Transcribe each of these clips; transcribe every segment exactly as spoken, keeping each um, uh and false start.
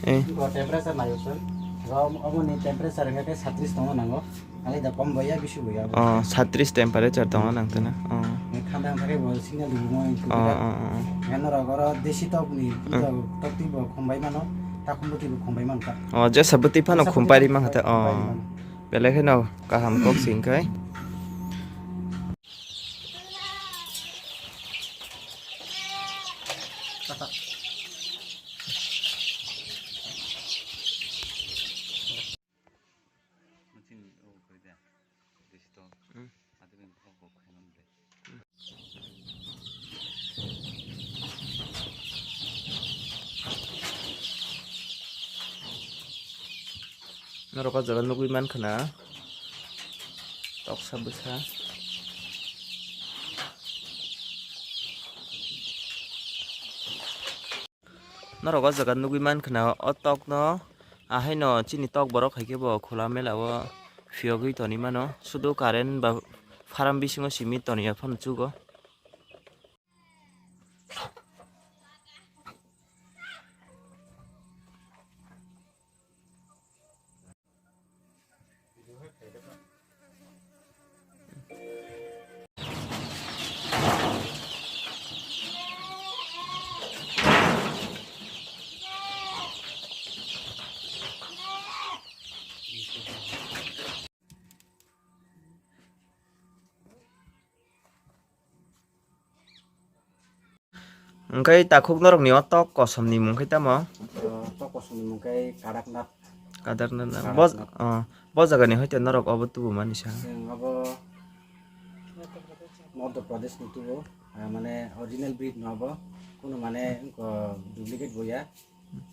Eh. Bo temperature nayo sir. Rom omo ni temperature hingke satris tongo nango. Alai da kom boya bisu boya. Oh, satris temperature tongo nang tena. Oh. Khanda hingke bo signal di mo. Oh, oh, oh. Ngano rogoro desi tok ni, hmm, tok ti bo khumbai mano, takhum bo ti bo khumbai man ta. Oh, jesa bwtwi phano jesa bwtwi khumpai ri phano man hata. Khumpai ri oh. Man. Belai kheno kaham kok sing kai. Norok o jaga nugui mankha na toksa bwsa. Norok o jaga nugui mankha na o tok no, ahaino chini tok borok hai khe bo khula mela o phiyogwi toni mano, sudu current ba farm bisingo simi toniya phano chugo. Hwnkhe takhuk norokni o tok kosom ni mung khe tamo? O tok kosom ni mung khe Kadaknath. Kadaknath na. Kadaknath. Bo, o, bo jaga ni hoite norok obo tubu mani sa? Chwng obo Madhya Pradesh ni tubu, ah, mane original breed no obo, kunu mane wngkha duplicate bo ya.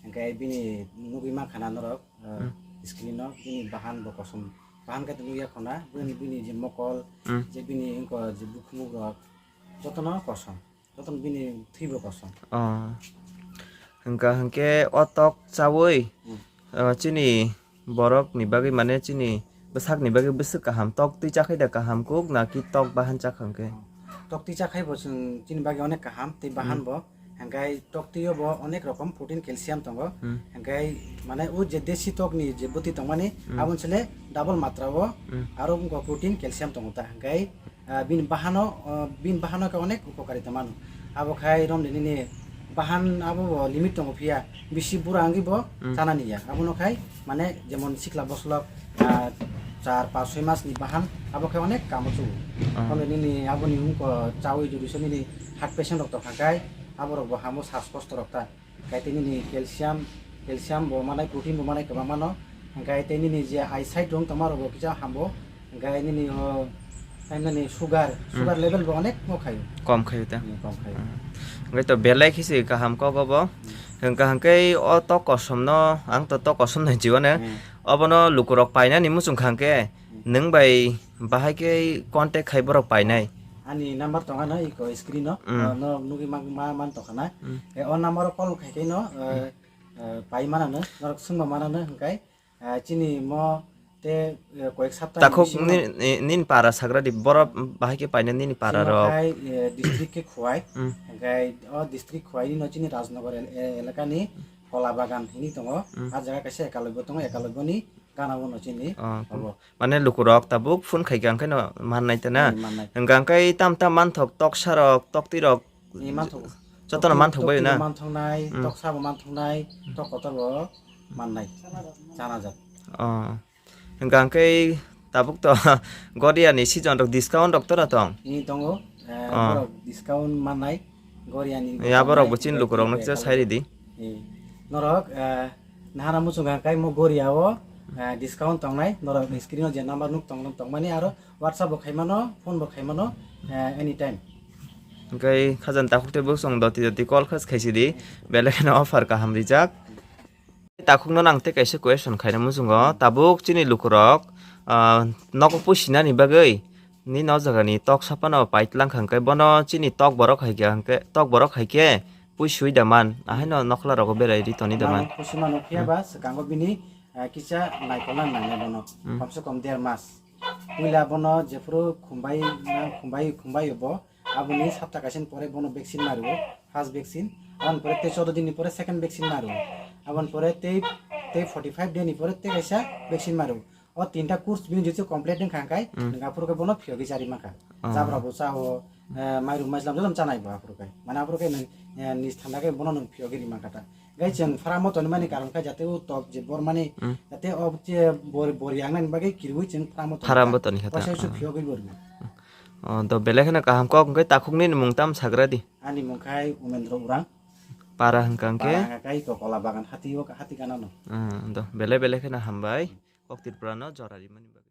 Hwnkhe bini nugui mankha na norok, ah, hmm, screen no, bini bahan bo kosom. Bahan khe nugui ya khona, bini, bini je mokol, hmm, je bini wngkha je bukhumuk rok, jotono kosom. Jotono bini thwibo kosom. Oh. Hwnkha hwnkhe o tok chaui, hmm, ah, chini borok ni bagwi mane chini bwsak ni bagwi bwswk kaham, tok twi chakhai da kaham kuk na ki tok bahan chakha hwnkhe? Tok twi chakhai bo chwng chini bagwi onek kaham tei bahan, hmm, bo. Hwnkhe tok twi o bo onek rokom protein calcium tongo. Hmm. Hwnkhe mane o je desi tok ni je bwtwi tongmani, hmm, aboni sle double matra o, hmm, aro wngkha protein calcium tongo ta. Hwnkhe ah, bini bahano, ah, bini bahano khe onek upokarita mano. Abo khai romni nini bahan abo bo limit tongo phiya, bisi bura wngwi bo, hmm, chanani ya. Abono khai mane jemon sikla boslok, ah, char pas soi mas ni bahan abo khai onek kamo chugo. Ah. Romni nini aboni wngkha chaui jodi se nini heart patient rok tongkha khai aborok bo hamo sas kosto rok ta. Hwnkhe tei nini calcium, calcium bo manai, protein bo manai kwbangma no. Hwnkhe tei nini je eyesight rok tongma rok bo kisa hambo. Hwnkhe nini o, tei nini sugar, hmm, sugar level bo onek no khaio. Kom khaio ta? Hmm, kom khaio. Hmm. Hwnkhe to belai khe se kaham kok obo. Hmm. Hwnkha hwnkhe o tok kosom no, ang to tok kosom no hinwi mano. Hmm. Obono lukurok painani muchung kha hwnkhe, hmm, nwng bai bahai khe contact khai borok painai. Ani number tong ano iko screen o, mm, ah, no nugui ma, ma, man tong khana. Mm. E, o number o call khai khe no, eh, mm, eh, pai manano, norok swngma manano hwnkhe, eh, chini mo te, eh, koyek sapta ni takhuk bisingo ni, ni, nini para sagra di, borok bahai khe paina nini para chini rok. Khai, eh, district khe Khowai, mm, hwnkhe o district Khowai ni no chini Rajnagar el-, eh, elaka ni Kola Bagan hini tongo, mm, ah jaga kaisa ekaloi bo tongo, ekaloi bo ni gana bono chini, oh, obo. Mane lukurok tabuk phone khai khe, ang khe no mannai ta na. Hmm, mannai. Hwnkha hwnkhe tam tam manthok, toksa rok, toktwi rok, eh, manthok. Jotono manthok bai na. Toktwi manthoknai, hmm, toksa bo manthoknai, hmm, tok kotor bo mannai. Chana jak. Oh. Hwnkha hwnkhe tabuk to Goria ni season rok discount rok tora tong? Ni tongo, eh, oh, borok discount mannai. Goria ni ya, borok bo chini lukurok no kisa sai ridi. Eh, norok, eh, nahana muchung kha kai mo Goria o, eh, discount tongnai, norok ni screen o je number nuk tong, tongmani aro WhatsApp bo khaimano, phone bo khaimano, eh, anytime. Hwnkhe khajani takhuk tei bwswng doti doti call khas khaisidi, belai kheno offer kaham rijak. Takhukno nang tei kaisa question khaina muchungo, tabuk chini lukurok, ah, nogo pusinani bagwi nini o jagani tok sapano paitlang kha hwnkhe bono chini tok borok hai khe, hwnkhe tok borok hai khe puisui da man, ahaino nokhlarogo berai ri toni da man. Mano pusi mano phiya ba swkango bini, ah, kisa naikolna nangnai bono, hmm, komse kom der mas. Puila bono jephuru khumbai, khumbai, khumbai bo, aboni sapta kaisa ni pore bono vaccine ma rwo, first vaccine. Aboni pore tei choudo din ni pore second vaccine ma rwo. Aboni pore tei, tei forty five day ni pore tei kaisa vaccine maru. O tinta course bini jesu complete wngkha khe, hmm, nwng aphuru khe bono phiyogwi chari mankha. Oh. Jabra bo chao, eh, mairum maislam jodom chanai bo aphuru khe. Mane aphuru khe nwng, eh, nis thanda khe bono nwng phiyogwi ri mankha ta. Gai chwng phara moto ni mani karon khe jate o tok je bor mani, hmm, jate o je bor, bor yang nani bagwi kirwi chwng phara moto. Phara moto ni khe ta. Waisa waisa, ah, phiyogwi bo rwnai. Oh, do belai kheno kaham kok hwnkhe takhukni ni mung tam sagra di. Ani mung khai Umendro Urang. Para hwnkha hwnkhe? Para hwnkha khai Kokola Bagan hati o, hati gana no. Ah, do belai belai kheno hambai. Kok Tripura no jora rimani bagwi.